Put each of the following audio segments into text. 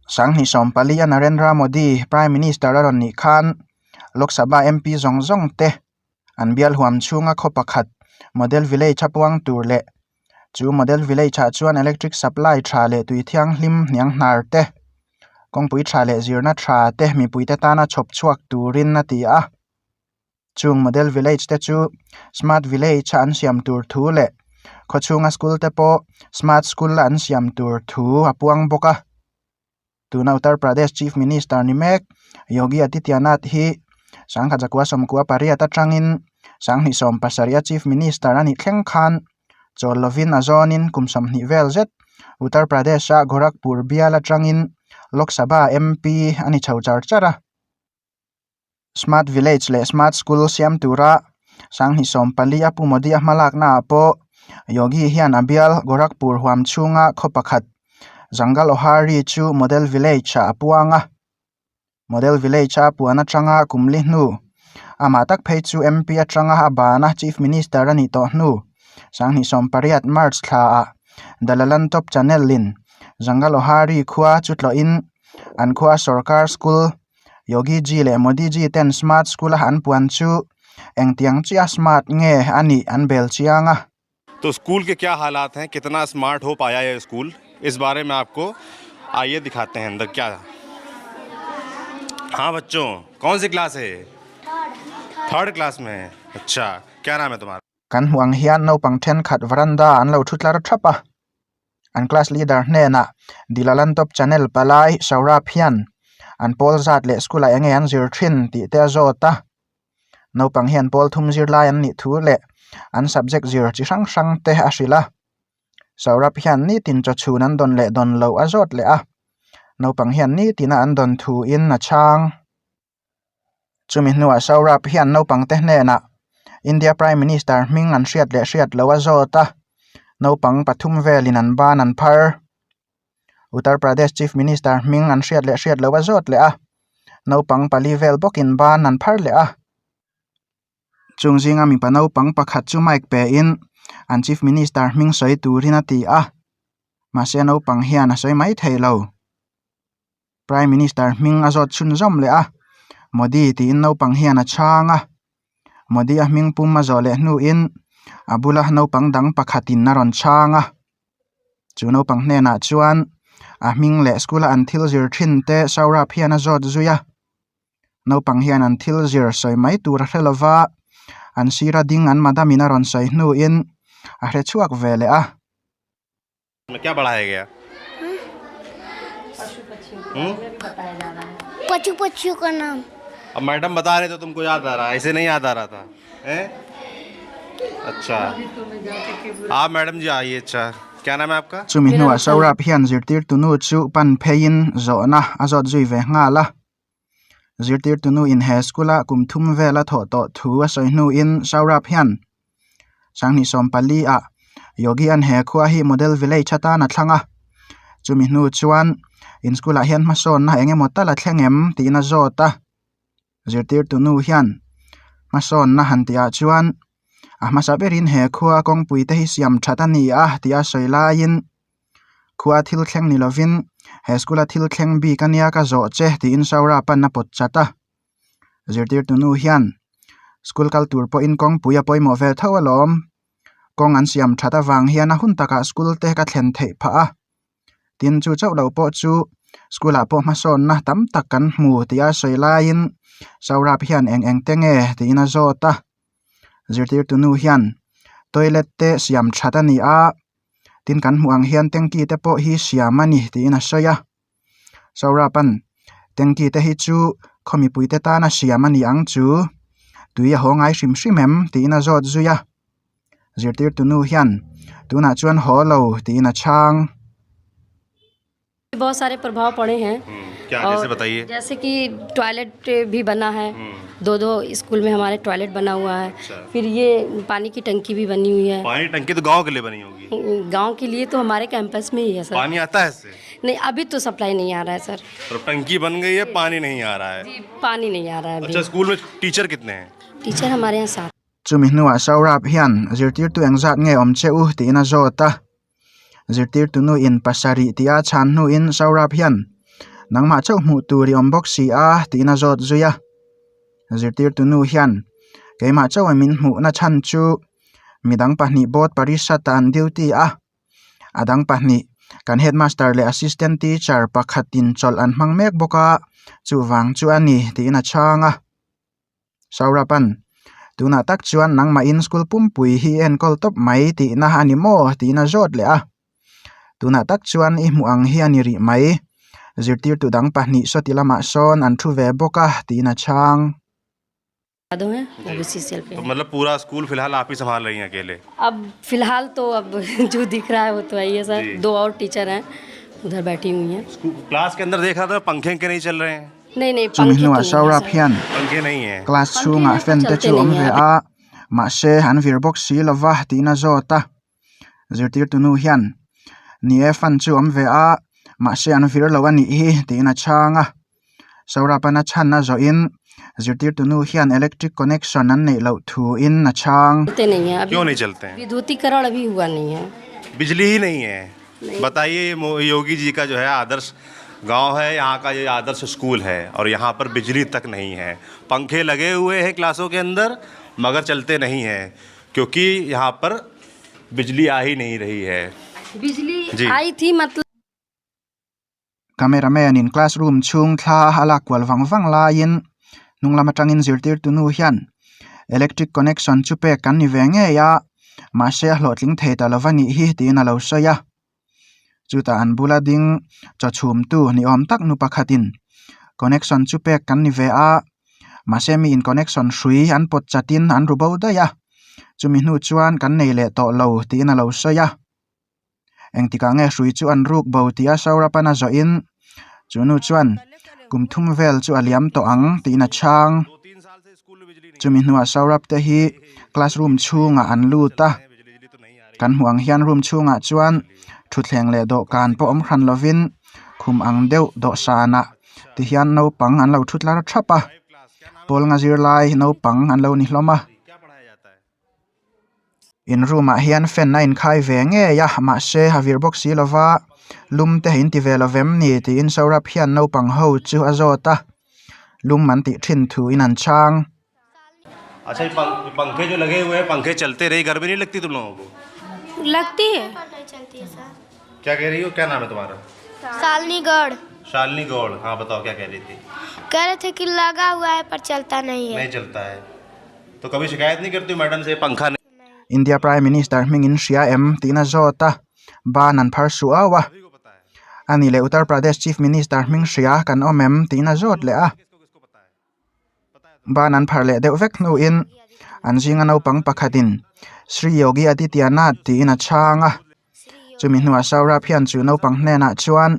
Sanghnih sawmpali a Narendra Modi Prime Minister a rawn nih khan Lok Sabha MP zawng zawng te an bial huam chhunga khaw pakhat Model Village a puang tur leh chu Model Village ah chuan electric supply tha leh tui thianghlim hniang hnar te kawngpui tha leh zirna tha te mipui te tana chhawp chhuak turin a ti a. Chung model village te chu smart village a an siam tur thu leh khaw chhunga school te pawh smart school a an siam tur thu a puang bawk a tuna Uttar Pradesh chief minister ni mek Yogi Adityanath hi sangkhat zakua sawmkua pariat atangin sanghnih sawm pasarih a chief minister a nih thleng khan chawl lovin a zawnin kum sawmhnih vel zet Uttar Pradesh a Gorakhpur bial atangin Lok Sabha M_P a ni chho char char a. Smart village leh smart school siam tura sanghnih sawm pali a pu Modi a hmalakna ah pawh Yogi hian a bial Gorakhpur huam chhunga khaw pakhat Jangal Ohari chu model village ah a puang a model village a puan atanga kumli hnu amah tak phei chu M_P atanga a bana chief minister a nih tawh hnu sanghnih sawm pariat March thla ah The Lalantop channel in Jangal Ohari khua chu tlawhin an khua sawrkar school Yogi ji leh Modi ji ten smart school a an puan chu engtiang chiah smart nge a nih an bel chiang a. To school ke kya halat hain kitna smart ho paya ye school is bare mein aapko aaiye dikhate hain andar kya haan bachcho kaun si class hai ye third class mein hai acha kya naam hai tumhara. Kan hmuh ang hian naupang thenkhat veranda an lo thu tlar thap a, an class leader hnenah Dilalantop channel palai Saurabh hian an pawl zat leh school ah enge an zir thin tih te a zawt a, naupang hian pawl thum zirlai an nih thu leh an subject zir chi hrang hrang te a hrilh a, Saurabh hian nitin chaw chhun an dawn leh dawn loh a zawt leh a, naupang hian nitina an dawn thu in a chhang. Chumi hnuah Saurabh hian naupangte hnenah India Prime Minister hming an hriat leh hriat loh a zawt a, naupang pathum velin an ban an phar. Uttar Pradesh Chief Minister hming an hriat leh hriat loh a zawt leh a, naupang pali vel bawkin ban an phar leh a. Chung zinga mipa naupang pakhat chu mic pein an Chief Minister hming sawi turin a ti a, mahse naupang hian a sawi mai thei lo. Prime Minister hming a zawt chhunzawm leh a, Modi tiin naupang hian a chhang a, Modi a hming pum a zawh leh hnuin a bula naupang dang pakhatin a rawn chhang a, chu naupang hnenah chuan a hming leh school a an thil zir thin te Saurabh hian a zawt zui a, naupang hian an thil zir sawi mai tur a hre lova, an sira ding an madam in a rawn sawi hnuin a hre chhuak ve leh a. Kya padhaya gaya पशु पक्षियों का नाम अब मैडम बता रहे तो तुमको याद आ रहा है ऐसे नहीं याद आ रहा था हैं अच्छा आप मैडम जी आइए अच्छा क्या नाम है आपका Chumi hnuah Saurabh hian zirtirtu nu chu pan pheiin zawhna a zawt zui ve nghal a. Zirtirtu nu in he school a kum thum vel a thawh tawh thu a sawi hnuin Saurabh hian Sanghnih sawm pali ah Yogi an he khua hi model village atan a thlang a, chumi hnu chuan in school ah hian hmasawnna eng emaw tal a thleng em tiin a zawt a, zirtirtu nu hian hmasawnna han tih ah chuan a hmasa berin he khua kawngpui te hi siam that a ni a tih a sawi laiin khua thil thleng ni lovin he school a thil thleng bik ania ka zawh che tiin Saurabh an a pawt chat a. Zirtirtu nu hian school kal tur pawhin kawngpui a pawimawh ve tho alawm kawng an siam that avang hian a hun takah school te ka thlen theih phah a tin chu chauh loh pawh chu school ah pawh hmasawnna tam tak kan hmu tih a sawi laiin Saurabh hian eng eng te nge tiin a zawt a zirtirtu nu hian toilet te siam that a ni a tin kan hmuh ang hian tanky te pawh hi siam a ni tiin a sawi a. Saurabh-a'n tanky te hi chu khaw mipui te tana siam a ni ang chu tui a haw ngai hrim hrim em tiin a zawt zui a zirtirtu nu hian tunah chuan haw lo tiin a chhang. बहुत सारे प्रभाव पड़े हैं क्या जैसे बताइए जैसे कि टॉयलेट भी बना है दो दो स्कूल में हमारे टॉयलेट बना हुआ है फिर ये पानी की टंकी भी बनी हुई है पानी टंकी तो गांव के लिए बनी होगी गांव के लिए तो हमारे कैंपस में ही है सर पानी आता है इससे नहीं अभी तो सप्लाई नहीं आ रहा है सर तो टंकी बन गई है पानी नहीं आ रहा है जी पानी नहीं आ रहा है अभी अच्छा स्कूल में टीचर कितने हैं टीचर हमारे यहाँ सात Chumi hnuah Saurabh hian zirtirtu engzat nge awm che u tiin a zawt a. Zirtirtu nu in pasarih tih a chhan hnuin Saurabh hian Nangmah chauh hmuh tur i awm bawk si a tiin a zawt zui a. Zirtirtu nu hian keimah chauh min hmuhna chhan chu midang pahnih board parishad ah an duty a, a dang pahnih kan headmaster leh assistant teacher pakhatin chawlh an hmang mek bawk a chuvang chu a ni tiin a chhang a. Saurapan, Tunah tak chuan nangmahin school pumpui hi i enkawl tawp mai tihna a ni maw? tiin a zawt leh a. Tunah tak chuan i hmuh ang hi a ni rih mai. Zirtirtu dang pahnih sawti lamah sawn an thu ve bawk a tiin a chhang. तो मतलब पूरा school फिलहाल आप ही संभाल रही हैं अकेले अब फिलहाल तो अब जो दिख रहा है वो तो है ही सर दो और टीचर हैं उधर बैठी हुई हैं क्लास के अंदर देख रहा था पंखे के नहीं चल रहे हैं नहीं नहीं Chumi पंखे तो hnuah नहीं है Saurabh sir hian पंखे नहीं है class chhungah fan te chu awm ve a mahse an vir bawk si lova tiin a zawt a zirtirtu nu hian ni e fan chu awm ve a mahse an vir lo a nih hi tiin a chhang a Saurabh an a chhan a zawhin zirtirtu nu hian electric connection an neih loh thuin a chhang. चलते नहीं है अभी क्यों नहीं चलते हैं विद्युतीकरण अभी हुआ नहीं है बिजली ही नहीं है बताइए योगी जी का जो है आदर्श गांव है यहाँ का ये आदर्श स्कूल है और यहाँ पर बिजली तक नहीं है पंखे लगे हुए हैं क्लासों के अंदर मगर चलते नहीं हैं क्योंकि यहाँ पर बिजली आ ही नहीं रही है बिजली जी। आई थी मतलब Cameraman in classroom chhung thla a lak kual vang vang laiin hnung lam atangin zirtirtu nu hian electric connection chu pek kan ni ve ngei a mahse a hlawhtling thei ta lova nih hi tiin a lo sawi a chutah an bula ding chaw chhum tu ni awm tak nu pakhatin connection chu pek kan ni ve a mahse mi in connection hrui an pawt chatin an ru bo daih a chumi hnu chuan kan nei leh tawh lo tiin a lo sawi a. Engtikah nge hrui chu an ruk bo tih a Saurapana zawhin chu nu chuan kum thum vel chu a liam tawh ang tiin a chhang. Chumi hnuah Saurap te hi classroom chhungah an lut a, kan hmuh ang hian room chhungah chuan thutthleng leh dawhkan pawh awm hran lovin khum ang deuh dawhsanah tihian naupang an lo thu tlar thap a, pawl nga zirlai naupang an lo ni hlawm a. In room ah hian fan a inkhai ve ngei a mahse a vir bawk si lova lum te in ti ve lo vem ni tiin Saurabh hian naupang ho chu a zawt a lum an tih thin thu in an chhang. अच्छा ये पंखे जो लगे हुए हैं पंखे चलते रहे गर्मी नहीं लगती तुम लोगों को लगती है चलती है सर क्या कह रही हो क्या नाम है तुम्हारा सालनीगढ़ शालिनी गौड़ हाँ बताओ क्या कह रही थी कह रहे थे कि लगा हुआ है पर चलता नहीं है नहीं चलता है तो कभी शिकायत नहीं करती हो मैडम से पंखा नहीं India Prime Minister hmingin hria em tiin a zawt a, ban an phar suh au a. Ani leh Uttar Pradesh Chief Minister hming hria kan awm em tiin a zawt leh a. Ban an phar leh deuh vek hnuin an zinga naupang pakhatin Sri Yogi Adityanath tiin a chhang a. Chumi hnuah Saurabh hian chu naupang hnenah chuan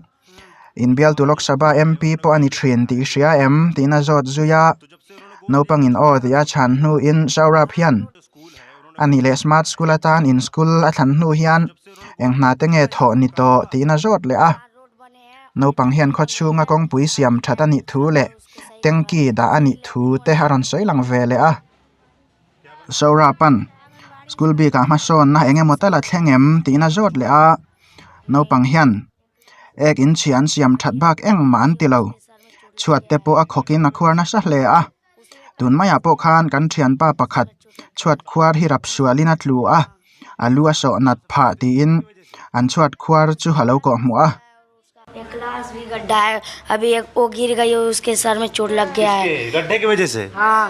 Inbialtu Lok Sabha MP pawh a ni thin tih i hria em? tiin a zawt zui a. Naupangin aw tih a chhan hnuin Saurabh hian a nih leh Smart School atan in school a thlan hnu hian eng hna te nge thawh ni tawh tiin a zawt leh a. Naupang hian khaw chhunga kawngpui siam that a nih thu leh tanky dah a nih thu te a rawn sawi lang ve leh a. Saurabh-a'n school bikah hmasawnna eng emaw tal a thleng em tiin a zawt leh a, naupang hian ek inchhia an siam that bak engmah an ti lo, chhuat te pawh a khawkin a khuar nasa hle a, tun maiah pawh khan kan thianpa pakhat chhuat khuar hi rap sualin a tlu a, a lu a sawh nat phah tiin an chhuat khuar chu a lo kawhhmuh a. एक क्लास भी गड्ढा है अभी एक वो गिर गई और उसके सर में चोट लग गया है गड्ढे की वजह से हाँ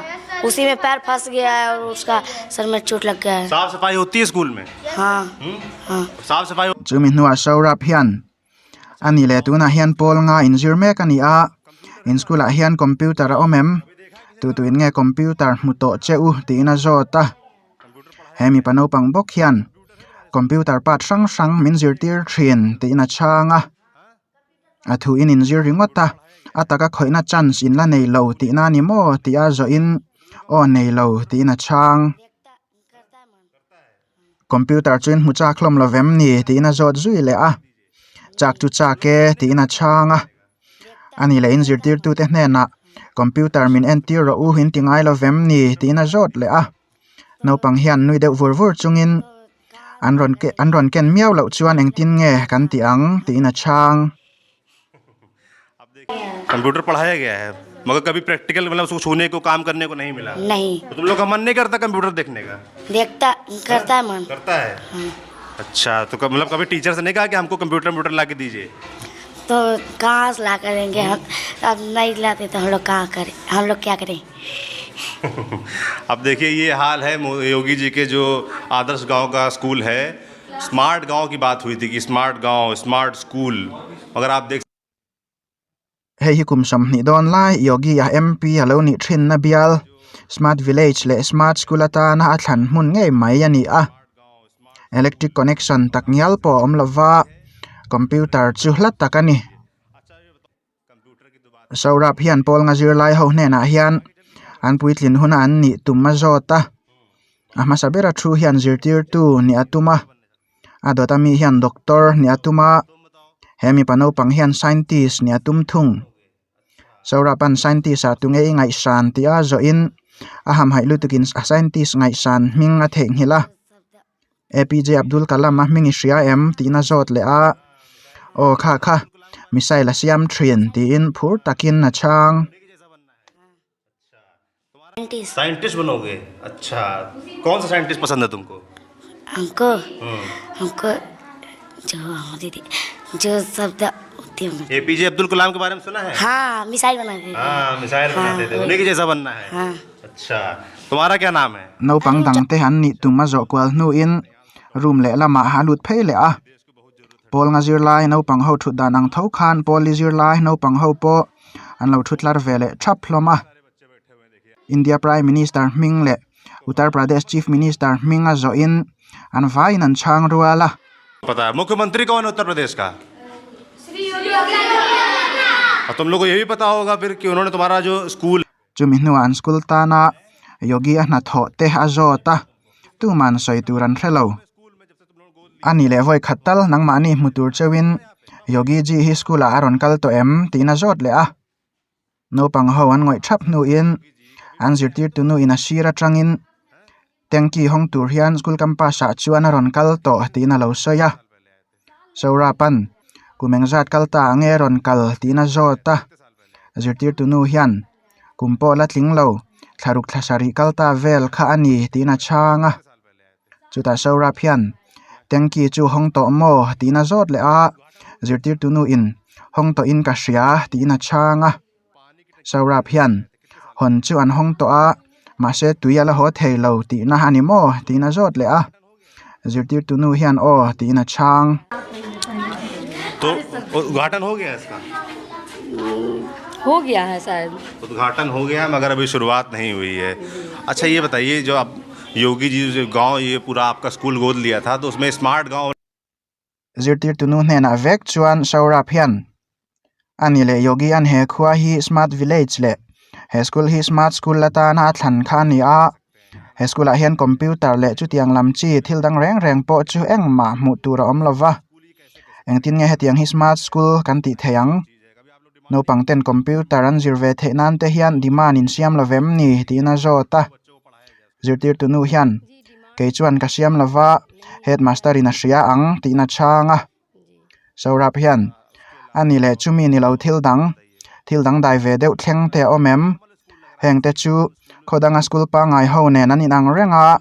उसी में पैर फंस गया है और उसका सर में चोट लग गया है साफ सफाई होती है स्कूल में हाँ हाँ साफ सफाई Chumi hnuah Saurabh hian a ni leh tunah hian pawl nga inzir mek a ni a, in school ah hian computer a awm em? Tutuin nge computer hmu tawh che u tiin a zawt a. He mipa naupang bawk hian computer part hrang hrang min zirtir thin tiin a chhang a, a thu in inzir ringawt a, a taka khawihna chance in la nei lo tihna a ni maw tih a zawhin aw nei lo tiin a chhang. Computer chu in hmu chak hlawm lo vem ni tiin a zawt zui leh a, chak chu chak e tiin a chhang a. A ni leh in zirtirtute hnenah computer min entir rawh u in ti ngai lo vem ni tiin a zawt leh a naupang hian nui deuh vur vur chungin an rawn ke an rawn ken miau loh chuan engtin nge kan ti ang tiin a chhang. Computer पढ़ाया गया है मगर कभी प्रैक्टिकल मतलब उसको छूने को काम करने को नहीं मिला। नहीं। तो तुम लोग का मन नहीं करता कंप्यूटर देखने का? देखता करता है मन। करता है। अच्छा, तो मतलब कभी टीचर से नहीं कहा कि हमको कंप्यूटर कंप्यूटर ला के दीजिए? तो कहाँ से ला करेंगे हम? अब नहीं लाते तो हम लोग कहाँ करें, हम लोग क्या करें? अब देखिए ये हाल है योगी जी के जो आदर्श गांव का स्कूल है। स्मार्ट गांव की बात हुई थी कि स्मार्ट गांव, स्मार्ट स्कूल, मगर आप देख Hei hi kum 20 dawn lai Yogi a MP a lo nih thin na bial smart village leh smart school atana a thlan hmun ngei mai a ni a. Electric connection tak ngial pawh a awm lova, computer chu hla tak a ni. Saurabh hian pawl nga zirlai ho hnenah hian an puitlin huna an nih tum a zawt a. A hmasa bera thu hian zirtirtu nih a tum a, a dawt ami hian doctor nih a tum a, he mipa naupang hian scientist nih a tum thung. Saurabh-a'n scientist ah tunge i ngaihsan tih a zawhin a hamhaih lutukin a scientist ngaihsan hming a theihnghilh a. APJ Abdul Kalam a hming i hria em tiin a zawt leh a, aw kha kha missile a siam thin tiin phur takin a chhang. Scientist बनोगे? अच्छा, कौन सा scientist पसंद है तुमको? हमको हमको जो दीदी जो शब्द होती है। एपीजे अब्दुल कलाम के बारे में सुना है? हाँ, मिसाइल बनाते थे। हाँ, मिसाइल बनाते थे, उन्हीं के जैसा बनना है। हाँ। अच्छा, तुम्हारा क्या नाम है? Naupang dangte an nih tum a zawh kual hnuin room lehlamah a lut phei leh a. Pawl nga zirlai naupang ho thut dan ang tho khan pawl li zirlai naupang ho pawh an lo thu tlar ve leh thap hlawm a. India Prime Minister hming leh Uttar Pradesh Chief Minister hming a zawhin an vaiin an chhang rual a. पता है मुख्यमंत्री कौन है उत्तर प्रदेश का? और तुम लोग को ये भी पता होगा फिर कि उन्होंने तुम्हारा जो school Chumi hnuah an school tana Yogi a hnathawh te a zawt a, tuman sawi tur an hre lo. A ni leh vawi khat tal nangmahni hmu tur cheuhin Yogi ji hi school ah a rawn kal tawh em tiin a zawt leh a. Naupang ho an ngawih thap hnuin an zirtirtu nuin a sir atangin tanki hawng tur hian school campus ah chuan a rawn kal tawh tiin a lo sawi a. Saurabh-a'n kum engzat kal ta ang nge a rawn kal tiin a zawt a. Zirtirtu nu hian kum pawh la tling lo thlaruk thla sarih kal ta vel kha a ni tiin a chhang a. Chutah Saurabh hian tanki chu hawng tawh maw tiin a zawt leh a, zirtirtu nuin hawng tawhin ka hria tiin a chhang a. Saurabh hian hawn chu an hawng tawh a, mahse tui a la haw thei lo tihna a ni maw tiin a zawt leh a. Zirtirtu nu hian aw tiin a chhang. तो उद्घाटन हो गया इसका? हो गया है शायद। उद्घाटन हो गया मगर अभी शुरुआत नहीं हुई है। अच्छा ये बताइए, जो आप योगी जी जो गांव ये पूरा आपका स्कूल गोद लिया था तो उसमें स्मार्ट गांव Zirtirtu nu hnenah vek chuan Saurabh hian a ni leh Yogi an he khua hi smart village leh he school hi smart school atana a thlan kha a ni a. He school ah hian computer leh chutiang lam chi thil dang reng reng pawh chu engmah hmuh tur a awm lo va. Engtin nge hetiang hi smart school kan tih theih ang? Naupang ten computer an zir ve theih nan te hian demand in siam lo vem ni tiin a zawt a. Zirtirtu nu hian kei chuan ka siam lo va, headmaster in a hria ang tiin a chhang a. Saurabh hian a ni leh chumi ni lo thil dang, thil dang dai ve deuh thleng te a awm em? Heng te chu khaw danga school pangngai ho nen an inang reng a,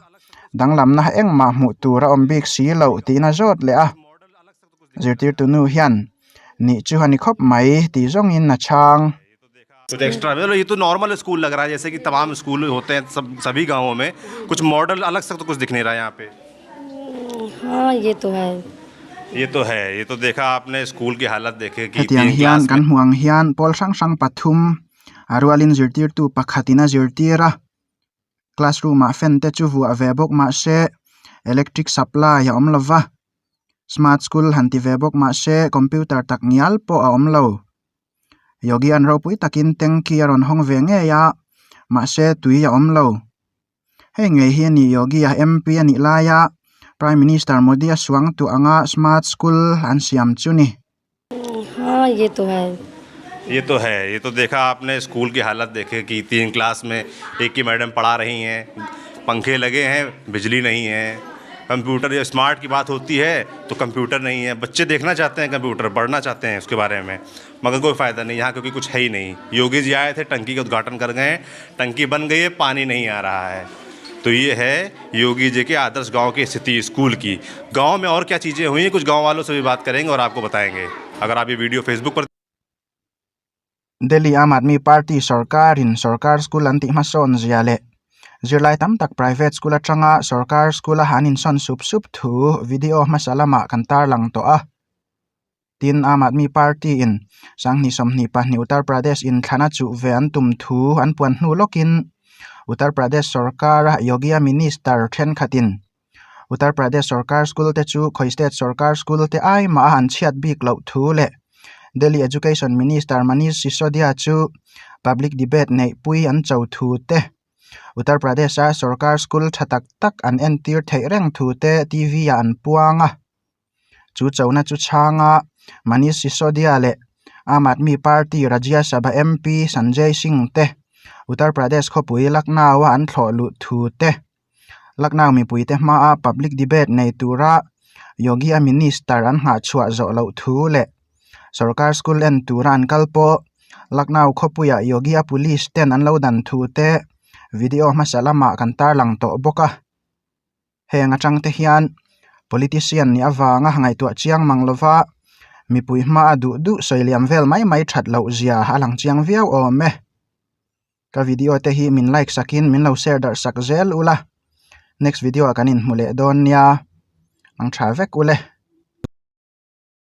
danglamna engmah hmuh tur a awm bik si loh tiin a zawt leh a. Zirtirtu nu hian nih chu a ni khawp mai tih zawngin a chhang. कुछ एक्स्ट्रा मतलब ये तो normal school लग रहा है जैसे कि तमाम स्कूल होते हैं सब सभी गांवों में, कुछ मॉडल अलग से तो कुछ दिख नहीं रहा है यहाँ पे। हाँ, ये तो है। ये तो है। ये तो देखा आपने स्कूल की हालत देखे कि Hetiang तीन hian class kan hmuh ang hian pawl hrang hrang pathum a rualin zirtirtu pakhatin a zirtir a, classroom ah fan te chu vuah ve bawk mahse electric supply a awm lova, smart school han ti ve bawk mahse computer tak ngial pawh a awm lo. Yogi an ropui takin tanki a rawn hawng ve ngei a, mahse tui a awm lo. Hei ngei hi a ni Yogi a MP a nih laia Prime Minister Modi a suang tuah anga smart school an siam chu ni. हाँ, ये तो है। ये तो है। ये तो देखा आपने स्कूल की हालत देखे कि तीन क्लास में एक ही मैडम पढ़ा रही हैं, पंखे लगे हैं, बिजली नहीं है। Computer या स्मार्ट की बात होती है तो कंप्यूटर नहीं है। बच्चे देखना चाहते हैं कंप्यूटर, पढ़ना चाहते हैं उसके बारे में, मगर कोई फ़ायदा नहीं यहाँ, क्योंकि कुछ है ही नहीं। योगी जी आए थे, टंकी का उद्घाटन कर गए, टंकी बन गई है, पानी नहीं आ रहा है। तो ये है योगी जी के आदर्श गांव की स्थिति स्कूल की। गांव में और क्या चीज़ें हुई हैं, कुछ गांव वालों से भी बात करेंगे और आपको बताएंगे। अगर आप ये वीडियो फेसबुक पर Delhi Aam Aadmi Party sorkarin sorkar school an tih hmasawn zia leh zirlai tam tak private school atanga sorkar school a han insawn sup sup thu video hmasa lamah kan tarlang tawh a. Tin Aam Aadmi Party in Sanghni 22 Uttar Pradesh inthlana chuh ve an tum thu an puan hnu lawkin Uttar Pradesh sorkara Yogi-a minister thenkhatin Uttar Pradesh sorkar school te chu khawi state sorkar school te ai mah a an chhiat bik loh thu leh Delhi Education Minister Manish Sisodia chu public debate neih pui an cho thu te Uttar Pradesh a sorkar school tha tak tak an entir theih reng thu te T_V ah an puang a. Chu chona chu chhanga Manish Sisodia leh Aam Aadmi Party Rajya Sabha M_P Sanjay Singh te Uttar Pradesh khawpui Lucknow a an thlawh luh thu te Lucknow mipuite hmaa public debate nei tura Yogi a minister an nghah chhuah zawh loh thu leh sorkar school en tura an kal pawh Lucknow khawpuiah Yogi a police ten an lo dan thu te video hmasa lamah kan tarlang tawh bawk a. Heng atang te hian politician nih avanga ngaihtuah chiang mang lova mipui hmaa duh duh sawi liam vel mai mai that loh zia a lang chiang viau awm e. Ka video te hi min like sakin min lo share darh sak zel ula. Next video ah kan inhmu leh dawn nia. Ang tha vek ule.